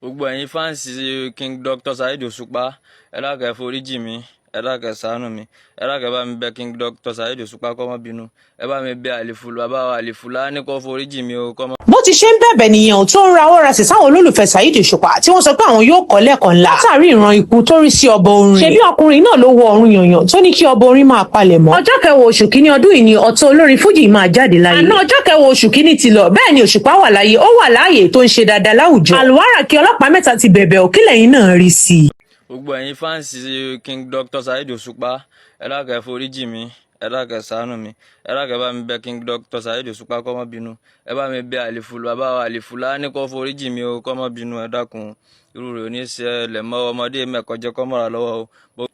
Gbogbo ẹ̀yin fans King Dr. Saheed Òṣùpá, ẹ dákun, ẹ foríjì mi, ẹ dákun, ẹ ṣàánú mi, ẹ dákun, ẹ bá mi bẹ̀ King Dr. Saheed Òṣùpá kó má bínú. Ẹ bá mi bẹ̀ Àlìfùlù, bàbá wa Àlìfùlà ní kó foríjì mi o, kó má. Bó ti ṣe ń bẹ̀bẹ̀ nìyẹn ò, tó ń rawọ́ rasẹ̀ sáwọn olólùfẹ́ Saheed Òṣùpá tí wọ́n sọ pé àwọn yóò kọ́ lẹ́kọ̀ọ́ ńlá látàrí ìran ikú tó rí sí ọba orin. Ṣebí ọkùnrin náà ló wọ ọ̀run yànyàn tó ní kí ọba orin máa palẹ̀ mọ́. Ọjọ́ kẹwàá oṣù kínní ọdún yìí ni ọ̀tọ̀ olórin fújì máa jáde láyé. Àná ọjọ́ kẹwàá oṣù kínní ti lọ, bẹ́ẹ̀ ni Òṣùpá wà láyé, ó wà láàyè tó ń ṣe dáadáa láwùjọ. Àlùwárà kí ọlọ́pàá mẹ́ta ti bẹ̀bẹ̀ ò, kílẹ̀ yín náà rí sí i. Gbogbo ẹ̀yin fans King Dr. Saheed Òṣùpá, ẹ dákun, ẹ foríjì mi, ẹ dákun, ẹ ṣàánú mi, ẹ dákun, ẹ bá mi bẹ̀ King Dr. Saheed Òṣùpá kó má bínú. Ẹ bá mi bẹ̀ Àlìfùlù, bàbá wa Àlìfùlà ní kó foríjì mi o, kó má bínú. Ẹ dákun, irú rẹ̀ ò ní ṣẹlẹ̀ mọ́. Ọmọdé mẹ́kọ̀ọ́jẹ́ kọ́ mọ́ra lọ́wọ́ o.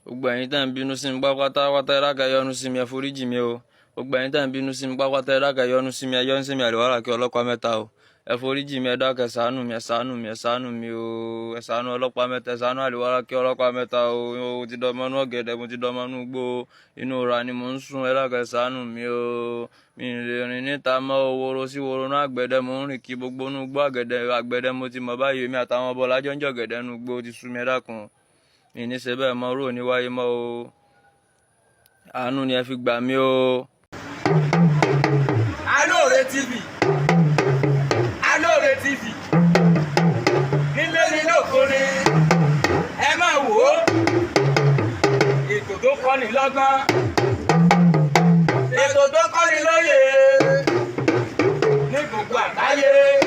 Gbogbo ẹ̀yin tẹ́ ń bínú sí mi pátápátá, ẹ dákun, ẹ yọ́nú sí mi, ẹ foríjì mi o. Gbogbo ẹ̀yin tẹ́ ń bínú sí mi pátápátá, ẹ dákun, ẹ yọ́nú sí mi, ẹ yọ́nú sí mi. Àlùwárà kí ọlọ́pàá mẹ́ta o, ẹ foríjì mi, ẹ dákun, ẹ ṣàánú mi, ẹ ṣàánú mi, ẹ ṣàánú mi o. Ẹ ṣàánú ọlọ́pàá mẹ́ta, ẹ ṣàánú Àlùwárà kí ọlọ́pàá mẹ́ta o. Mo ti dọmọ inú ọ̀gẹ̀dẹ̀, mo ti dọmọ inú igbó, inú ra ni mò ń sùn. Ẹ dákun, ẹ ṣàánú mi o. Mi ì lè rìn níta mọ́ o. Woro sí woro náà, àgbẹ̀dẹ mò ń rìn kí gbogbo inú igbó. Àgẹ̀dẹ̀ àgbẹ̀dẹ mo ti mọ̀ báyìí. Èmi àtàwọn ọbọ̀ lájọ́ ń jọ̀gẹ̀dẹ̀ inú igbó ti sú mi. Ẹ dákun, mi ní ṣe bẹ́ẹ̀ mọ́, rò ní wáyé mọ́ o. Àánú ni ẹ fi gbà mí o. Alóore TV, Alóore TV, nílé ní lóko ni, ẹ máa wò ó. Ètò tó kọ́ni lọ́gbọ́n, ètò tó kọ́ni lóye ní gbogbo àgbáyé.